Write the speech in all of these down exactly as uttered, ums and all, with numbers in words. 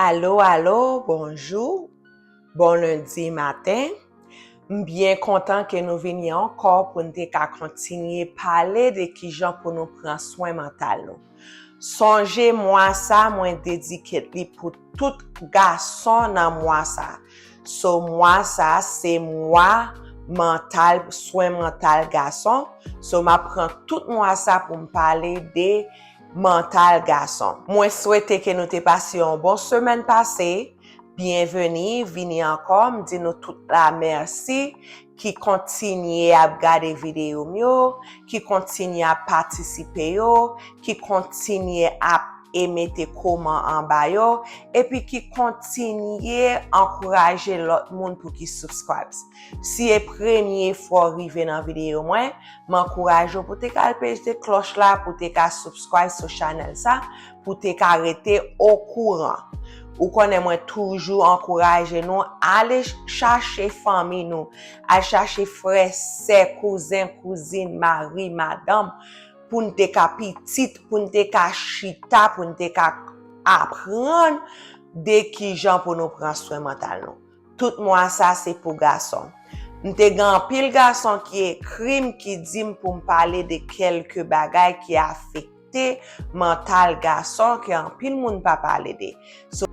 Alo, alo, bonjou. Bon lendi maten. M byen kontan ke nou vini ankò pou n te ka kontinye pale de kijan pou nou pran swen mantal nou. Sonje mwa sa, mwen dedike li pou tout gason nan mwa sa. So, mwa sa, se mwa mantal, swen mantal gason. So, m ap pran tout mwa sa pou m pale de mantal gason. Mwen swete ke nou te pase yon bon semèn pase. Byenveni, vini ankò. M di nou tout la mèsi ki kontinye ap gade videyo m yo, ki kontinye ap patisipe yo, ki kontinye ap e mete kòman anba yo, epi ki kontinye ankouraje lòt moun pou ki subscribes. Si e premye fwa w rive nan videyo mwen, m ankouraje w pou te ka al peze klòch la, pou te ka subscribe sou chanèl sa, pou te ka rete okouran. Ou konnen mwen toujou ankouraje nou, ale chache fanmi nou, al chache frè, sè, kouzen, kouzin, mari, madanm, pou n te ka pitit, pou n te ka chita, pou n te ka aprann de kijan pou nou pran swen mantal nou. Tout mwa sa se pou gason. M te gen anpil gason ki ekri m, ki di m pou m pale de kèlke bagay ki afekte mantal gason ke anpil moun pa pale de. So,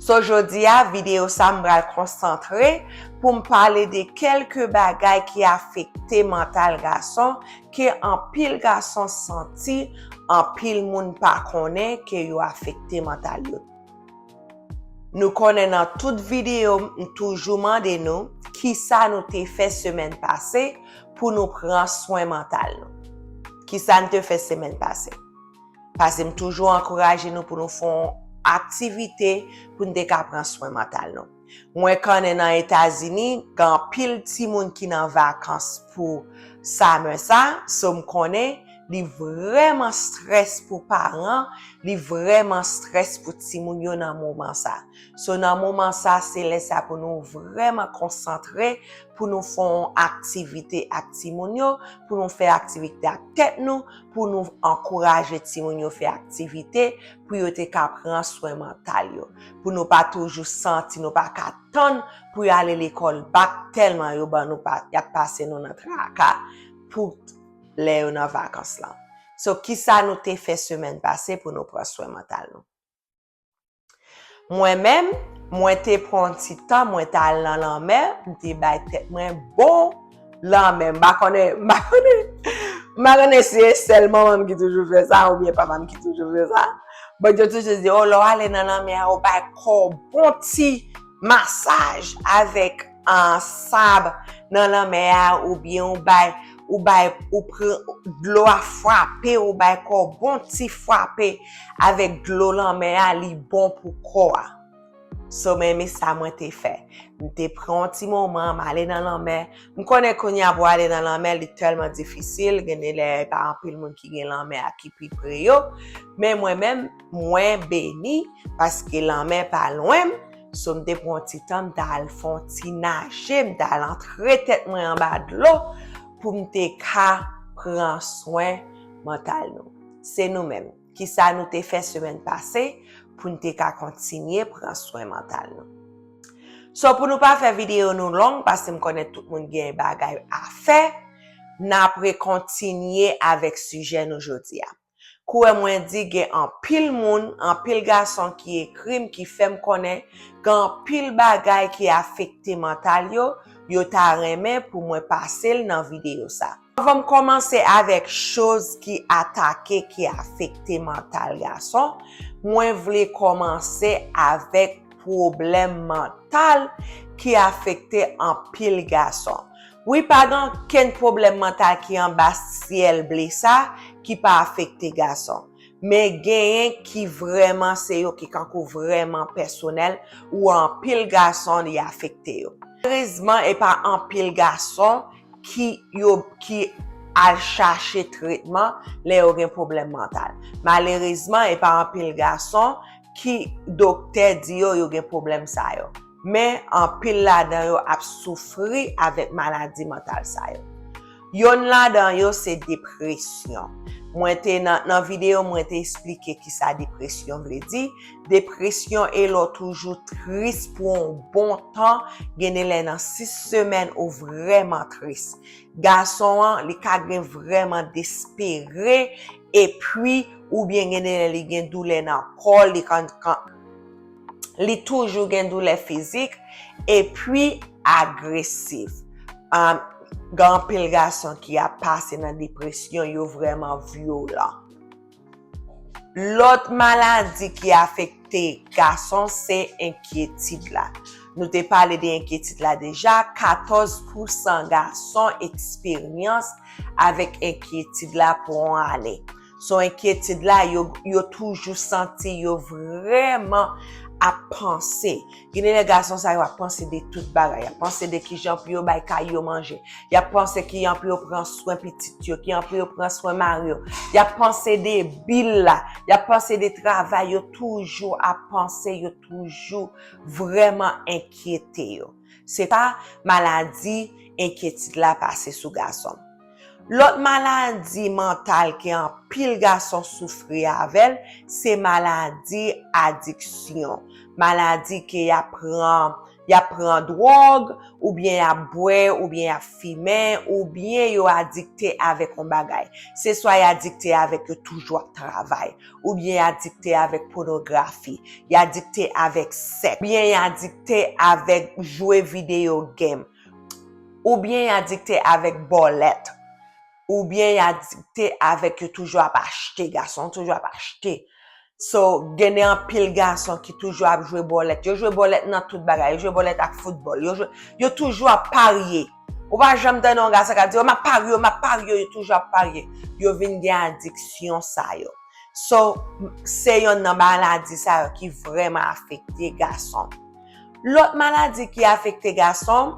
so jodi a, videyo sa m pral konsantre pou m pale de kèlke bagay ki afekte mantal gason ke anpil gason santi, anpil moun pa konnen ke yo afekte mantal yo. Nou konnen nan tout videyo m, m toujou mande nou kisa nou te fè semèn pase pou nou pran swen mantal nou. Kisa n te fè semèn pase? Paske m toujou ankouraje nou pou nou fè yon aktivite pou n te ka pran swen mantal nou. Mwen konnen nan Etazini, gen anpil timoun ki nan vakans pou summer sa, so m konnen li vrèman strès pou paran, li vrèman strès pou timoun yo nan moman sa. So, nan moman sa, se lè sa pou nou vrèman konsantre, pou nou fè yon aktivite ak timoun yo, pou nou fè aktivite ak tèt nou, pou nou ankouraje timoun yo fè aktivite, pou yo te ka pran swen mantal yo. Pou nou pa toujou santi nou pa ka tann pou y ale lekòl bak tèlman yo ban nou pa, y ap pase nou nan traka pou lè yo nan vakans lan. So, kisa nou te fè semèn pase pou nou pran swen mantal nou? Mwen menm, mwen te pran yon ti tan, mwen t al nan lanmè, m te bay tèt mwen bon lanmè. M pa konnen, m pa konnen, m pa konnen si se sèl manman m ki toujou fè sa oubyen papa m ki toujou fè sa. But yo toujou di, oh, lè w ale nan lanmè a, ou bay kò w bon ti masaj avèk, ah, sab nan lanmè a, oubyen ou bay, ou bay, ou pran dlo a frape, ou bay kò w bon ti frape avèk dlo lanmè a, li bon pou kò a. So, mwen, men sa mwen te fè. M te pran yon ti moman, m ale nan lanmè. M konnen kounye a pou ale nan lanmè, li tèlman difisil, gen de lè e pa anpil moun ki gen lanmè a ki pi pre yo. Men mwen menm, mwen beni paske lanmè pa lwen m. So, m te pran yon ti tan, m t al fè yon ti naje, m t al antre tèt mwen anba dlo pou m te ka pran swen mantal nou. Se nou menm. Kisa nou te fè semèn pase pou n te ka kontinye pran swen mantal nou? So, pou nou pa fè videyo nou long, paske m konnen tout moun gen bagay a fè, n ap rekontinye avèk sijè nou jodi a. Kouwè mwen di gen anpil moun, anpil gason ki ekri m, ki fè m konnen gen anpil bagay ki afekte mantal yo, yo ta renmen pou mwen pase l nan videyo sa. Anvan m kòmanse avèk choz ki atake, ki afekte mantal gason, mwen vle kòmanse avèk pwoblèm mantal ki afekte anpil gason. Wi, pa gen okenn pwoblèm mantal ki anba syèl ble sa ki pa afekte gason. Men genyen ki vrèman se yo ki kankou vrèman pèsonèl ou anpil gason li afekte yo. Malerezman, e pa anpil gason ki yo, ki al chache tretman lè yo gen pwoblèm mantal. Malerezman, e pa anpil gason ki doktè di yo, yo gen pwoblèm sa yo. Men, anpil ladan yo ap soufri avèk maladi mantal sa yo. Yonn ladan yo se depresyon. Mwen te nan, nan videyo, mwen te eksplike kisa depresyon vle di. Depresyon e lè w toujou tris pou yon bon tan, gen de lè nan sis semèn ou vrèman tris. Gason an, li ka gen vrèman despere, epi oubyen gen de lè li gen doulè nan kò l, li kan, kan, li toujou gen doulè fizik, epi agresif. Um, gen anpil gason ki ap pase nan depresyon, yo vrèman vyolan. Lòt maladi ki afekte gason se enkyetid la. Nou te pale de enkyetid la deja, katòz pousan gason eksperyans avèk enkyetid la pou yon ane. So, enkyetid la, yo, yo toujou santi yo vrèman ap panse. Gen de lè gason sa yo ap panse de tout bagay. Y ap panse de kijan pou yo bay kay yo manje. Y ap panse kijan pou yo pran swen pitit yo, kijan pou yo pran swen mari yo. Y ap panse de bil la. Y ap panse de travay. Yo toujou ap panse, yo toujou vrèman enkyete yo. Se sa maladi enkyetid la pase sou gason. Lòt maladi mantal ke anpil gason soufri avè l, se maladi adiksyon. Maladi ke y ap pran, y ap pran dwòg, oubyen y ap bwè, oubyen y ap fimen, oubyen yo adikte avèk yon bagay. Se swa y adikte avèk yo toujou ap travay, oubyen y adikte avèk pònografi, y adikte avèk sèks, oubyen y adikte avèk jwe videyo game, oubyen y adikte avèk bòlèt, oubyen y adikte avèk yo toujou ap achte, gason toujou ap achte. So, gen de anpil gason ki toujou ap jwe bòlèt. Yo jwe bòlèt nan tout bagay. Yo jwe bòlèt ak foutbòl. Yo jwe, yo toujou ap parye. Ou pa janm tande yon gason k ap di, "Oh, m ap parye, m ap parye," yo toujou ap parye. Yo vin gen adiksyon sa yo. So, se yonn nan maladi sa yo ki vrèman afekte gason. Lòt maladi ki afekte gason,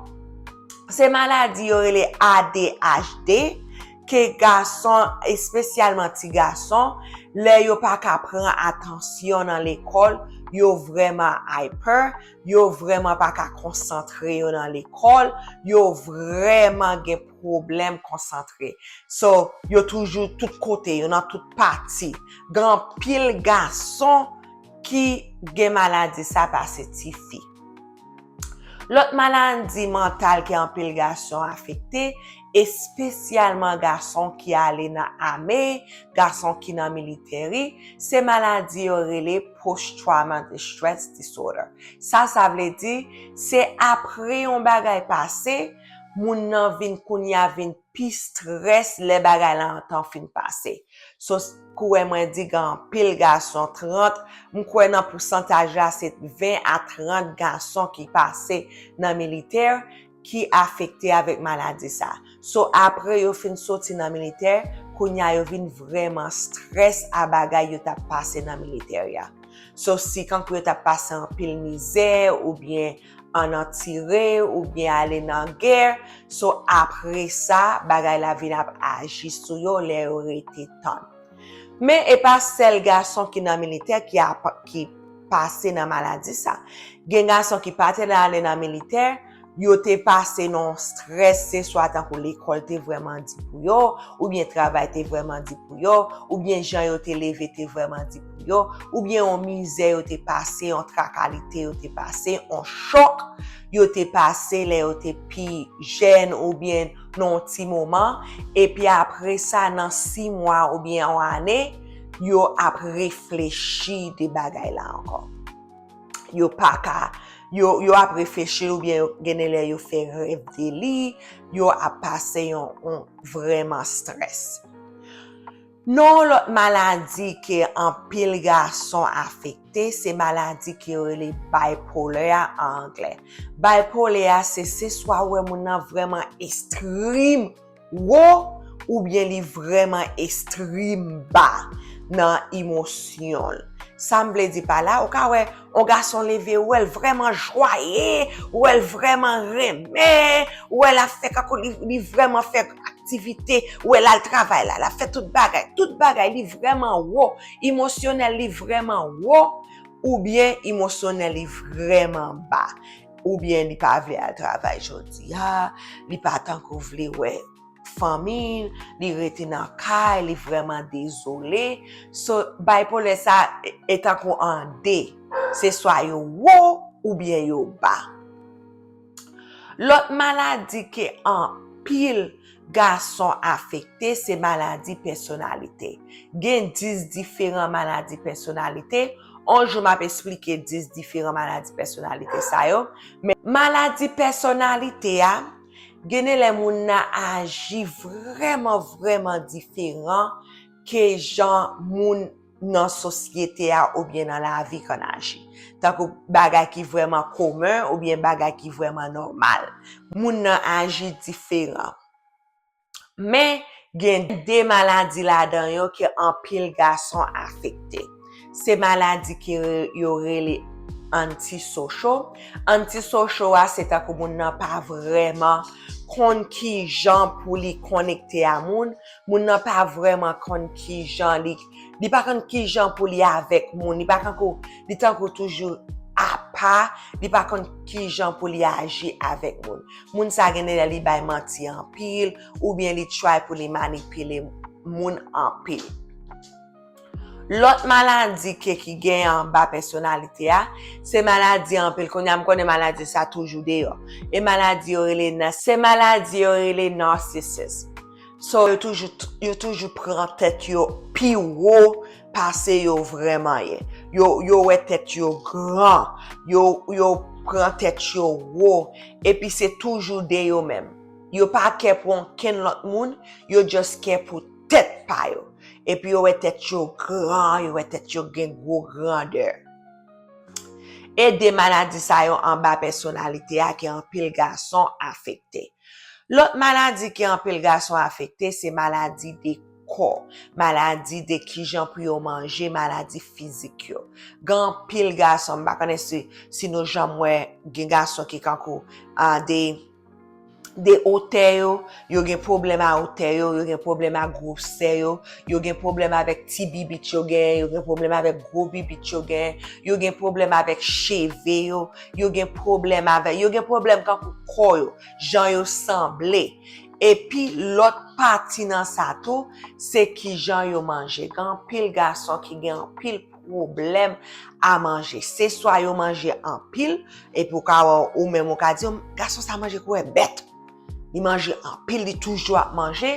se maladi yo rele A D H D, ke gason, espesyalman ti gason, lè yo pa ka pran atansyon nan lekòl, yo vrèman hyper, yo vrèman pa ka konsantre yo nan lekòl, yo vrèman gen pwoblèm konsantre. So, yo toujou tout kote, yo nan tout pati. Gen anpil gason ki gen maladi sa pase tifi. Lòt maladi mantal ke anpil gason afekte, espesyalman gason ki ale nan ame, gason ki nan militeri, se maladi yo rele post traumatic stress disorder. Sa, sa vle di, se apre yon bagay pase, moun nan vin kounye a vin pi strès lè bagay la antan fin pase. So, kouwè mwen di gen anpil gason, trant, m kwè nan pousantaj la se ven a trant gason ki pase nan militè ki afekte avèk maladi sa. So, apre yo fin soti nan militè, kounye a yo vin vrèman strès a bagay yo t ap pase nan militè a. So, si kankou yo t ap pase anpil mizè, oubyen ann antire, oubyen ale nan gè, so, apre sa, bagay la vin ap aji sou yo lè yo rete tann. Men, e pa sèl gason ki nan militè ki ap, ki pase nan maladi sa. Gen gason ki pa te ale nan militè, yo te pase nan yon strès, se swa tankou lekòl te vrèman di pou yo, oubyen travay te vrèman di pou yo, oubyen jan yo te leve te vrèman di pou yo, oubyen yon mizè yo te pase, yon trakalite yo te pase, yon chòk yo te pase lè yo te pi jèn oubyen nan yon ti moman, epi apre sa, nan sis mwa oubyen yon ane, yo ap reflechi de bagay la ankò. Yo pa ka, yo, yo ap reflechi oubyen yo, gen de lè yo fè rèv de li, yo ap pase yon, yon vrèman strès. Non, lòt maladi ke anpil gason afekte, se maladi ke yo rele bipolar a an anglè. Bipolar a, se, se swa ou wè moun nan vrèman ekstrèm wo, oubyen li vrèman ekstrèm ba nan emosyon l. Sa m vle di pa la, ou ka wè yon gason leve, ou wè l vrèman jwaye, ou wè l vrèman renmen, ou wè l ap fè kankou li, li vrèman fè aktivite, ou wè l al travay la, l ap fè tout bagay, tout bagay li vrèman wo, emosyonèl li vrèman wo, oubyen emosyonèl li vrèman ba, oubyen li pa vle al travay jodi a, li pa tankou vle wè fanmi, li rete nan kay, li vrèman dezole. So, bipolar sa e, e tankou an de. Se swa yo wo oubyen yo ba. Lòt maladi ke anpil gason afekte, se maladi pèsonalite. Gen dis diferan maladi pèsonalite. On jou m ap esplike dis diferan maladi pèsonalite sa yo. Men maladi pèsonalite a, gen de lè moun nan aji vrèman, vrèman diferan ke jan moun nan sosyete a oubyen nan lavi k an aji. Tankou bagay ki vrèman komen oubyen bagay ki vrèman nòmal. Moun nan aji diferan. Men, gen de maladi ladan yo ke anpil gason afekte. Se maladi ke re- yo rele antisocial. Antisocial a, se tankou moun nan pa vrèman konn ki jan pou li konekte a moun. Moun nan pa vrèman konn ki jan li, li pa konn ki jan pou li avèk moun. Li pa tankou, li tankou toujou apa, li pa konn ki jan pou li aji avèk moun. Moun sa gen de lè li bay manti anpil, oubyen li try pou li manipile moun anpil. Lòt maladi ke ki gen anba pèsonalite a, se maladi anpil. Kounye a m konnen maladi sa toujou deyò. E maladi yo rele nan, se maladi yo rele narcissist. So, yo toujou, yo toujou pran tèt yo pi wo pase yo vrèman ye. Yo, yo wè tèt yo gran. Yo, yo pran tèt yo wo. Epi se toujou de yo menm. Yo pa kè pou ankenn lòt moun, yo just kè pou tèt pa yo. Epi yo wè tèt yo gran, yo wè tèt yo gen gwo grandè. E de maladi sa yo anba pèsonalite a ke anpil gason afekte. Lòt maladi ke anpil gason afekte, se maladi de kò, maladi de kijan pou yo manje, maladi fizik yo. Gen anpil gason, m pa konnen si, si nou janm wè, gen gason ki kankou, ah, de, de otè yo, yo gen pwoblèm a otè yo, yo gen pwoblèm a gwosè yo, yo gen pwoblèm avèk ti bibit yo genyen, yo gen pwoblèm avèk gwo bibit yo genyen, yo gen pwoblèm avèk cheve yo, yo gen pwoblèm avèk, yo gen pwoblèm kankou kò yo, jan yo sanble. Epi lòt pati nan sa tou, se kijan yo manje. Gen anpil gason ki gen anpil pwoblèm a manje. Se swa yo manje anpil, epi ou ka wè ou menm ou ka di, gason sa manje kou wè bèt. Li manje anpil, li toujou ap manje,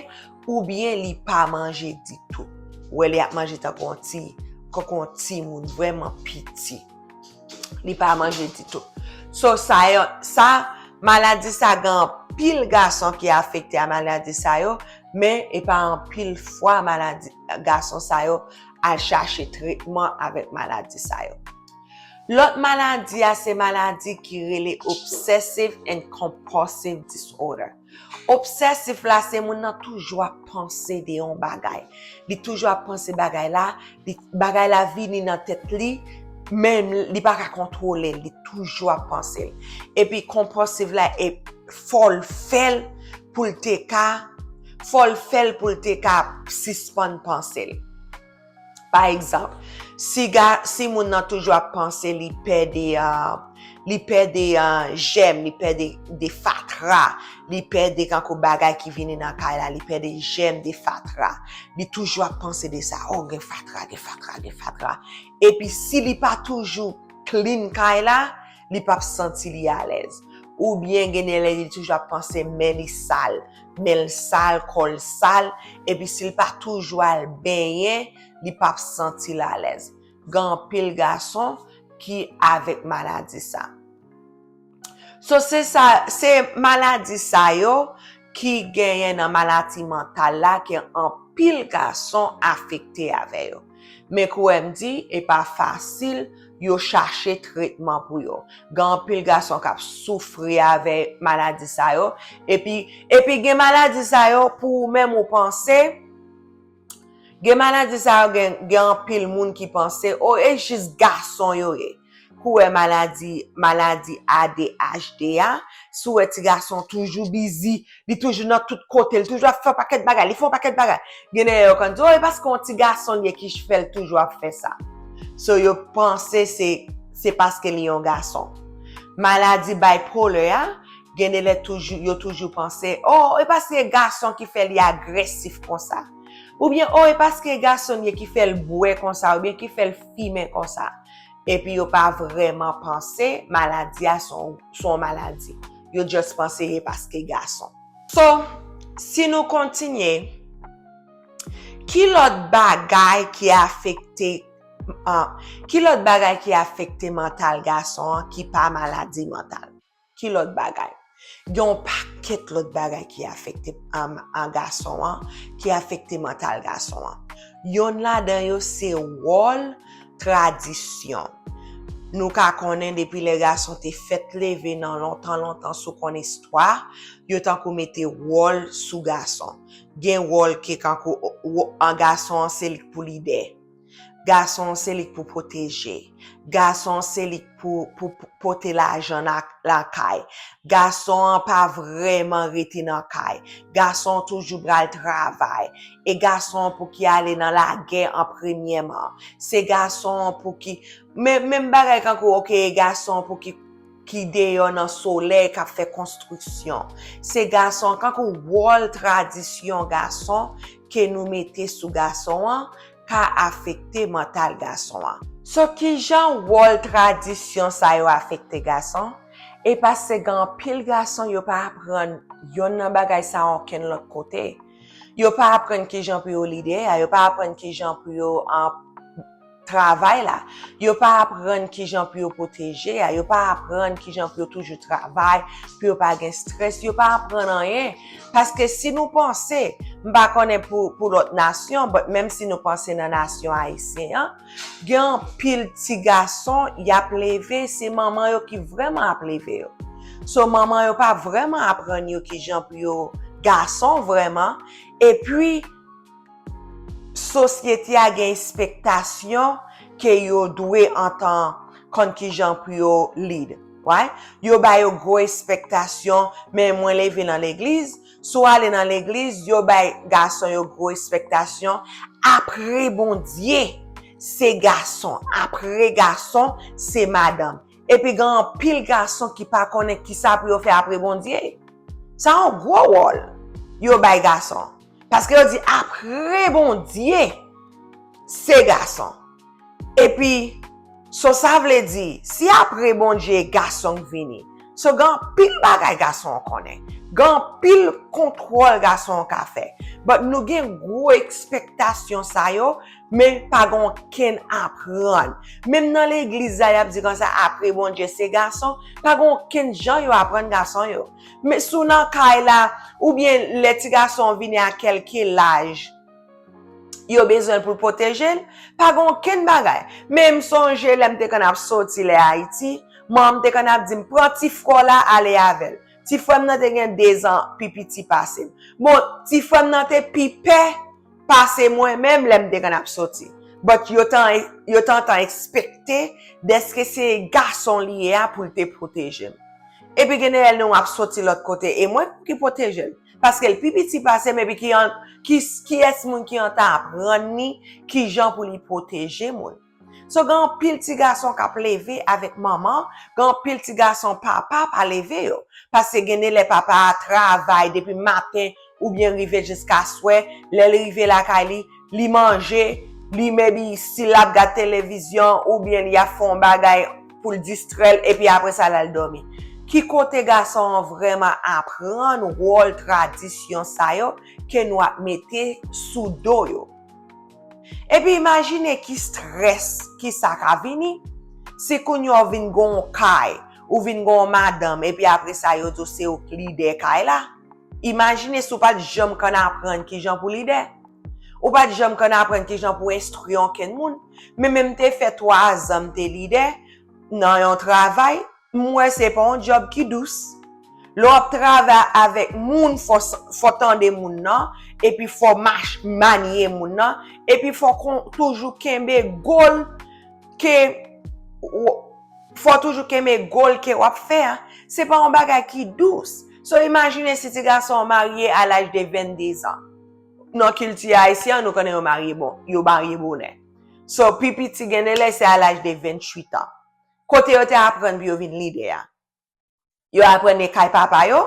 oubyen li pa manje ditou. Ou wè li ap manje tankou yon ti, tankou yon timoun vrèman piti. Li pa manje ditou. So, sa yo, sa, maladi sa gen anpil gason ki afekte a maladi sa yo, men e pa anpil fwa maladi gason sa yo al chache tretman avèk maladi sa yo. Lòt maladi a se maladi ki rele obsessive and compulsive disorder. Obsesif la se moun nan toujou ap panse de yon bagay. Li toujou ap panse bagay la, li, bagay la vini nan tèt li, men li pa ka kontwole l, li toujou ap panse l. Epi konpòsiv la, e fò l fè l pou l te ka, fò l fè l pou l te ka sispann panse l. Pa egzanp, si ga, si moun nan toujou ap panse li pè de, ah, li pè de, ah, jèm, li pè de, de fatra, li pè de kankou bagay ki vini nan kay la, li pè de jèm, de fatra. Li toujou ap panse de sa, oh, gen fatra, gen fatra, gen fatra. Epi si li pa toujou clean kay la, li p ap santi li alèz. Oubyen gen de lè li toujou ap panse men li sal, men l sal, kò l sal, epi si l pa toujou al benyen, li p ap santi l alèz. Gen anpil gason ki avèk maladi sa. So, se sa, se maladi sa yo ki genyen nan maladi mantal la ke anpil gason afekte avè yo. Men kouwè m di, e pa fasil yo chache tretman pou yo. Gen anpil gason k ap soufri avè maladi sa yo. Epi, epi gen maladi sa yo, pou ou menm ou panse, gen maladi sa yo, gen, gen anpil moun ki panse, oh, e jis gason yo ye. Kouwè maladi, maladi A D H D a, si w wè ti gason toujou bizi, li toujou nan tout kote, li toujou ap fè yon pakèt bagay, li fè yon pakèt bagay. Gen de lè yo konn di, oh, e paske yon ti gason l ye ki fè l toujou ap fè sa. So, yo panse se, se paske li yon gason. Maladi bipolar a, Gen de lè toujou, yo toujou panse, oh, e paske gason ki fè li agresif konsa. Oubyen, oh, e paske gason ye ki fè l bwè konsa, oubyen ki fè l fimen konsa. Epi yo pa vrèman panse maladi a se yon, se yon maladi. Yo just panse e paske gason. So, si nou kontinye, ki lòt bagay ki afekte, ah, ki lòt bagay ki afekte mantal gason an ki pa maladi mantal? Ki lòt bagay? Gen yon pakèt lòt bagay ki afekte, um, an gason an, ki afekte mantal gason an. Yonn ladan yo se wòl tradisyon. Nou ka konnen depi lè gason te fèt leve nan lontan, lontan, si w konn istwa, yo tankou mete wòl sou gason. Gen wòl ke kankou, w-, w-, an gason an se li k pou lidè. Gason an se li k pou pwoteje. Gason an se li k pou, pou, pou pote lajan nan lakay. Gason an pa vrèman rete nan kay. Gason an toujou pral travay. E gason an pou ki ale nan lagè an premyèman. Se gason an pou ki, men, menm bagay kankou, oke, gason an pou ki, ki deyò nan solèy k ap fè konstriksyon. Se gason an, kankou wòl tradisyon gason ke nou mete sou gason an ka afekte mantal gason an. So, kijan wòl tradisyon sa yo afekte gason? E paske gen anpil gason yo pa aprann yonn nan bagay sa a okenn lòt kote. Yo pa aprann kijan pou yo lidè a, yo pa aprann kijan pou yo, ah, travay la. Yo pa aprann kijan pou yo pwoteje a, yo pa aprann kijan pou yo toujou travay, pou yo pa gen strès, yo pa aprann anyen. Paske si nou panse, m pa konnen pou, pou lòt nasyon, but menm si nou panse nan nasyon ayisyen an, gen anpil ti gason y ap leve, se manman yo ki vrèman ap leve yo. So, manman yo pa vrèman aprann yo kijan pou yo gason vrèman. Epi, sosyete a gen ekspektasyon ke yo dwe antan konn kijan pou yo lead. Right? Yo ba yo gwo ekspektasyon, men mwen leve nan legliz, si w ale nan legliz, yo bay gason yo gwo ekspektasyon. Apre Bondye, se gason. Apre gason, se madanm. Epi gen anpil gason ki pa konnen kisa pou yo fè apre Bondye. Sa yon gwo wòl yo bay gason. Paske yo di, apre Bondye, se gason. Epi, so sa vle di, si apre Bondye, gason k vini, so gen anpil bagay gason an konnen. Gen anpil kontwòl gason an ka fè. But nou gen gwo ekspektasyon sa yo, men pa gen okenn aprann. Menm nan legliz la, y ap di konsa, apre Bondye, se gason, pa gen okenn jan yo aprann gason yo. Men si w nan kay la, oubyen lè ti gason an vini a kèlke laj, yo bezwen l pou l pwoteje l, pa gen okenn bagay. Men m sonje lè m te konn ap soti lè Ayiti, manman m te konn ap di m, pran ti frè w la, ale avè l. Ti frè m nan te gen dezan pi piti pase m. Bon, ti frè m nan te pi pè pase mwen menm lè m te konn ap soti. But yo t an, yo t antan ekspekte dèske se gason li ye a pou l te pwoteje m. Epi gen de lè nou ap soti lòt kote, e mwen ki pwoteje l. Paske l pi piti pase m, epi ki an, ki, kiyès moun ki antan aprann li kijan pou li pwoteje moun. So, gen anpil ti gason k ap leve avèk manman, gen anpil ti gason papa pa leve yo. Paske gen de lè papa a travay depi maten oubyen rive jiska swè, lè l rive lakay li, li manje, li maybe si l ap gad televizyon oubyen li ap fè yon bagay pou l distrè l, epi apre sa l al dòmi. Ki kote gason an vrèman aprann wòl tradisyon sa yo ke nou ap mete sou do yo? Epi imajine ki strès ki sa ka vini si kounye a w vin gen yon kay, ou vin gen yon madanm, epi apre sa yo di w se ou k lidè kay la. Imajine si w pa t janm konn aprann kijan pou lidè. Ou pa t janm konn aprann kijan pou enstwi okenn moun. Men menm te fè twa zan m te lidè nan yon travay, m wè se pa yon djòb ki dous. Lè w ap travay avèk moun, fò, fò tande moun nan, epi fò mach, manye moun nan, epi fò kon, toujou kenbe gòl ke, w-, fò toujou kenbe gòl ke w ap fè a. Se pa yon bagay ki dous. So, imajine si ti gason an marye a laj de vennde zan. Nan kilti ayisyen an, nou konnen yo marye bon, yo marye bonè. So, pi piti gen de lè se a laj de venntuit an. Kote yo te aprann pou yo vin lidè a? Yo aprann li kay papa yo,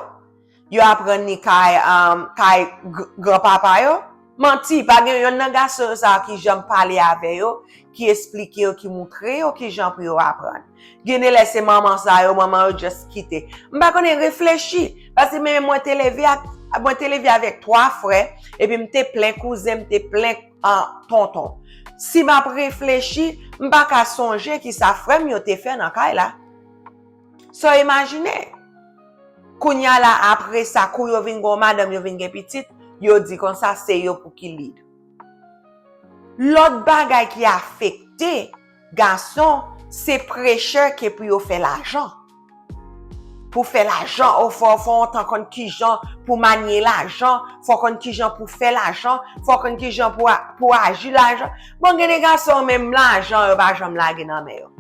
yo aprann li kay, um, kay gr- granpapa yo. Manti, pa gen yonn nan gason yo sa yo ki janm pale avè yo, ki esplike yo, ki moutre yo ki jan pou yo aprann. Gen de lè se manman sa yo, manman yo just kite. M pa konnen, reflechi. Paske men mwen te leve ak, mwen te leve avèk twa frè, epi m te plen kouzen, m te plen, ah, tonton. Si m ap reflechi, m pa ka sonje ki sa frè m yo te fè nan kay la. So imajine, kounye a la, apre sa, kou yo vin gen madanm, yo vin gen pitit, yo di konsa se yo pou ki lead. Lòt bagay ki afekte gason, se pressure ke pou yo fè lajan. Pou fè lajan, o fò, fò w konn kijan pou manye lajan, fò w konn kijan pou fè lajan, fò w konn kijan pou, a- pou aji lajan. Bon, gen de gason, menm lajan, yo pa janm lage nan men yo.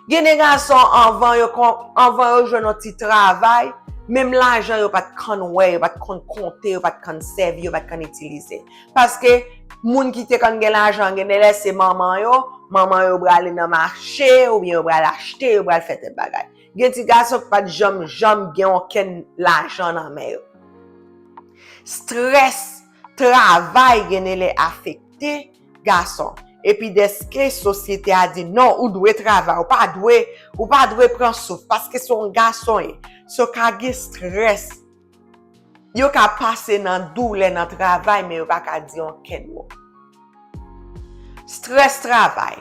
Gen de gason, anvan yo, kon- anvan yo jwenn yon ti travay, menm lajan yo pa t konn wè, yo pa t konn konte, yo pa t konn sèvi, yo pa t konn itilize. Paske moun ki te konn gen lajan, gen de lè se manman yo, manman yo prale nan mache, oubyen yo pral achte, yo pral fè tèt bagay. Gen ti gason ki pa t janm, janm gen okenn lajan nan men yo. Strès travay gen de lè afekte gason. Epi dèske sosyete a di, "Non, ou dwe travay, ou pa dwe, ou pa dwe pran souf, paske se yon gason ye." So ka gen strès. Yo ka pase nan doulè nan travay, men yo pa ka di okenn mo. Strès travay.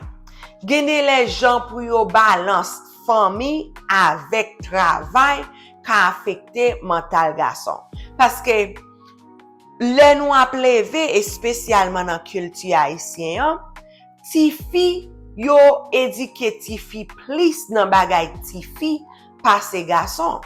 Gen de lè jan pou yo balans fanmi avèk travay ka afekte mantal gason. Paske lè nou ap leve, espesyalman nan kilti ayisyen an, tifi, yo edike tifi plis nan bagay tifi pase gason.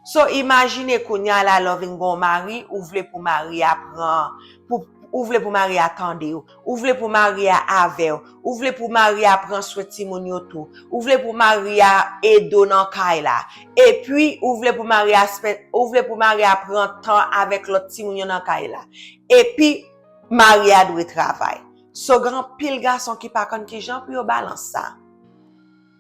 So, imajine kounye a la, lè w vin gen yon mari, ou vle pou mari a pran, pou, ou vle pou mari a tande w, ou vle pou mari a avè w, ou vle pou mari a pran swen timoun yo tou, ou vle pou mari a ede w nan kay la, epi ou vle pou mari a spen- ou vle pou mari a pran tan avèk lòt timoun yo nan kay la, epi mari a dwe travay. So, gen anpil gason ki pa konn kijan pou yo balans sa.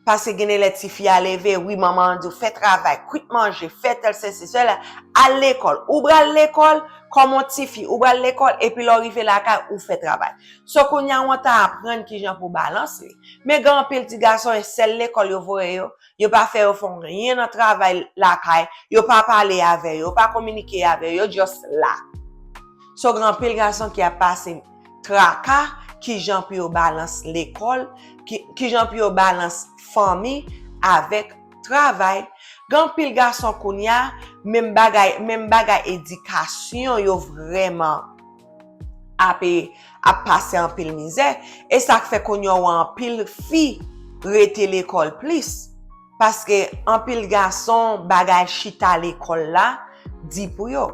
Paske gen de lè tifi a leve, wi, manman an di w fè travay, kwit manje, fè tèl sesi, sela, al lekòl. Ou pral lekòl, kòm yon tifi, ou pral lekòl, epi lè w rive lakay, ou fè travay. So, kounye a, w ta aprann kijan pou balanse. Men gen anpil ti gason, e sèl lekòl yo voye yo, yo pa fè yo fè anyen nan travay lakay, yo pa pale avè yo, yo pa kominike avè yo, yo just la. So, gen anpil gason ki ap pase traka, kijan pou yo balans lekòl, ki, kijan pou yo balans fanmi avèk travay. Gen anpil gason kounye a, menm bagay, menm bagay edikasyon yo vrèman ap, ap pase anpil mizè. E sa k fè kounye a w wè anpil fi rete lekòl plis. Paske anpil gason, bagay chita lekòl la di pou yo.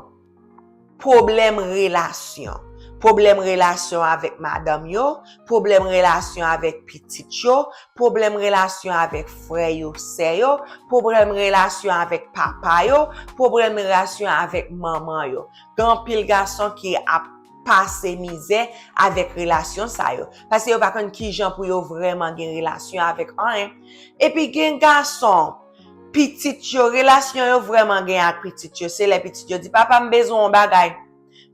Pwoblèm relasyon. Pwoblèm relasyon avèk madanm yo, pwoblèm relasyon avèk pitit yo, pwoblèm relasyon avèk frè yo, sè yo, pwoblèm relasyon avèk papa yo, pwoblèm relasyon avèk manman yo. Gen anpil gason ki ap pase mizè avèk relasyon sa yo. Paske yo pa konn kijan pou yo vrèman gen relasyon avèk anyen. Epi gen gason, pitit yo, relasyon yo vrèman gen ak pitit yo. Se lè pitit yo di, "Papa, m bezwen yon bagay.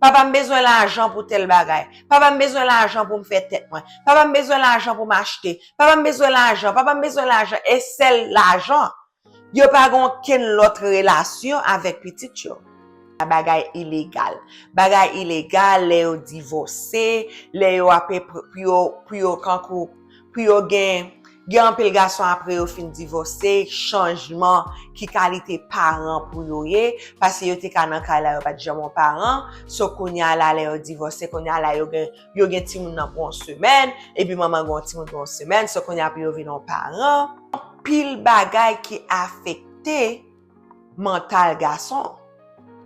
Papa, m bezwen lajan pou tèl bagay. Papa, m bezwen lajan pou m fè tèt mwen. Papa, m bezwen lajan pou m achte. Papa, m bezwen lajan. Papa, m bezwen lajan." E sèl lajan. Yo pa gen okenn lòt relasyon avèk pitit yo. Bagay ilegal. Bagay ilegal, lè yo divòse, lè yo ape pr- pou yo, pou yo kankou, pou yo gen, gen anpil gason apre yo fin divòse, chanjman, ki kalite paran pou yo ye, paske yo te ka nan kay la, yo pa t janm yon paran. So, kounye a la, lè yo divòse, kounye a la, yo gen, yo gen timoun nan pou yon semèn, epi manman gen yon timoun pou yon semèn, so, kounye a pou yo vin yon paran. Anpil bagay ki afekte mantal gason.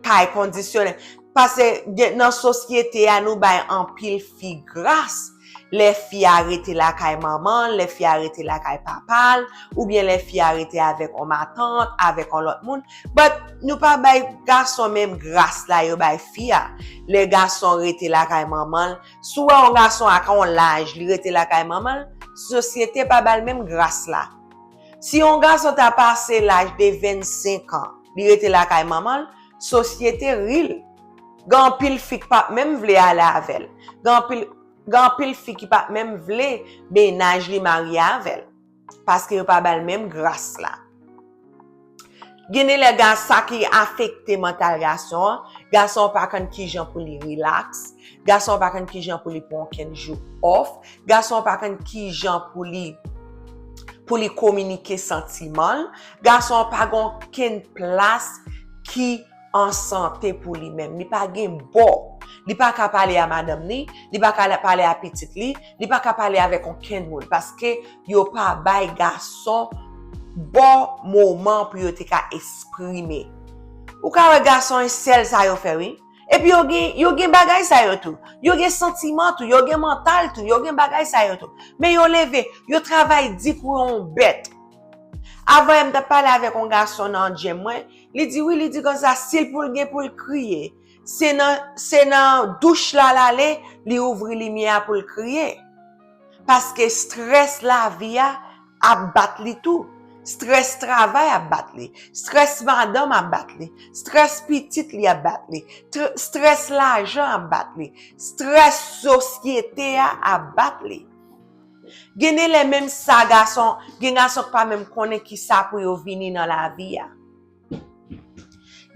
Kay kondisyonè. Paske gen- nan sosyete a, nou bay anpil fi gras. Lè fi a rete lakay manman l, lè fi a rete lakay papa l, oubyen lè fi a rete avèk yon matant, avèk yon lòt moun. But nou pa bay gason menm gras la yo bay fi a. Lè gason rete lakay manman l, si w wè yon gason ak yon laj, li rete lakay manman l, sosyete pa ba l menm gras la. Si yon gason ta pase laj de vennsenk an, li rete lakay manman l, sosyete ri l. Gen anpil fi k p ap menm vle ale avè l. Gen anpil, gen anpil fi ki p ap menm vle mennaj li marye avè l. Paske yo pa ba l menm gras la. Gen de lè ga sa ki afekte mantal gason an, gason an pa konn kijan pou li rilaks, gason an pa konn kijan pou li pran okenn jou off, gason an pa konn kijan pou li pou li kominike santiman l, gason an pa gen okenn plas ki an sante pou li menm. Li pa gen bò. Li pa ka pale a madanm li, li pa ka pale a pitit li, li pa ka pale avèk okenn moun paske yo pa bay gason bon moman pou yo te ka eksprime. Ou ka wè gason e sèl sa yo fè wi. Epi yo gen, yo gen bagay sa yo tou. Yo gen santiman tou, yo gen mantal tou, yo gen bagay sa yo tou. Men yo leve, yo travay di kou yon bèt. Avan yè m t ap pale avèk yon gason nan djèm mwen, li di wi, li di konsa si l pou l gen pou l kriye, se nan, se nan douch la l ale, li ouvri limyè a pou l kriye. Paske strès lavi a ap bat li tou. Strès travay ap bat li. Strès madanm ap bat li. Strès pitit li ap bat li. Tr- Strès lajan ap bat li. Strès sosyete a ap bat li. Gen de lè menm sa gason, gen gason k pa menm konnen ki sa pou yo vini nan lavi a.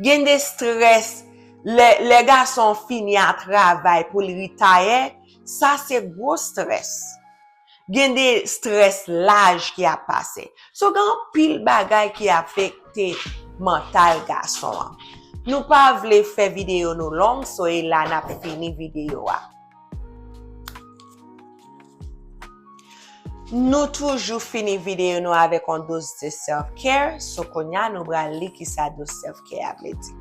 Gen de strès, lè, lè gason fini a travay pou l retire, sa se gwo strès. Gen de strès laj ki ap pase. So gen anpil bagay ki afekte mantal gason an. Nou pa vle fè videyo nou long, so e la n ap fini videyo a. Nou toujou fini videyo nou avèk yon dose de self-care, so kounye a nou pral li kisa dose self-care a vle di.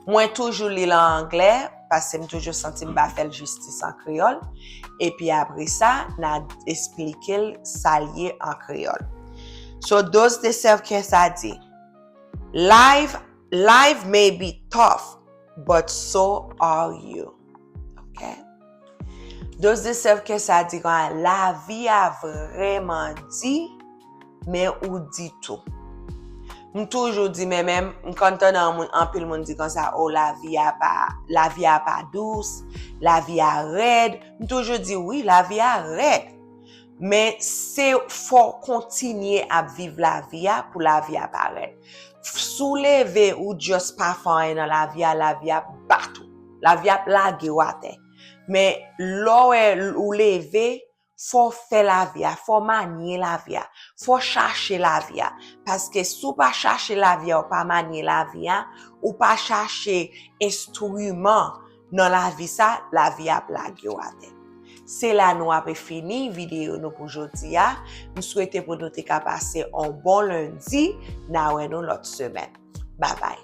Mwen toujou li l an anglè, paske m toujou santi m pa fè l jistis an kreyòl. Epi apre sa, n a esplike l sa l ye an kreyòl. So, dose de self-care sa di, life, life may be tough, but so are you. Ok? Dose de self-care sa di kon lavi a vrèman di, men ou di tou. M toujou di, men menm, m konn tande anpil moun di konsa, o, lavi a pa, lavi a pa dous, lavi a rèd. M toujou di, wi, lavi a rèd. Men se fò w kontinye ap viv lavi a pou lavi a pa rèd. Si w leve, ou just pa fè anyen nan lavi a, lavi a ap bat ou. Lavi a ap lage w atè. Men lè w wè ou leve, fò w fè lavi a, fò w manye lavi a, fò w chache lavi a. Paske si w pa chache lavi a, ou pa manye lavi a, ou pa chache enstriman nan lavi sa, lavi a ap lage w atè. Se la nou ape fini videyo nou pou jodi a. M swete pou nou te ka pase yon bon lendi. N a wè nou lòt semèn. Babay.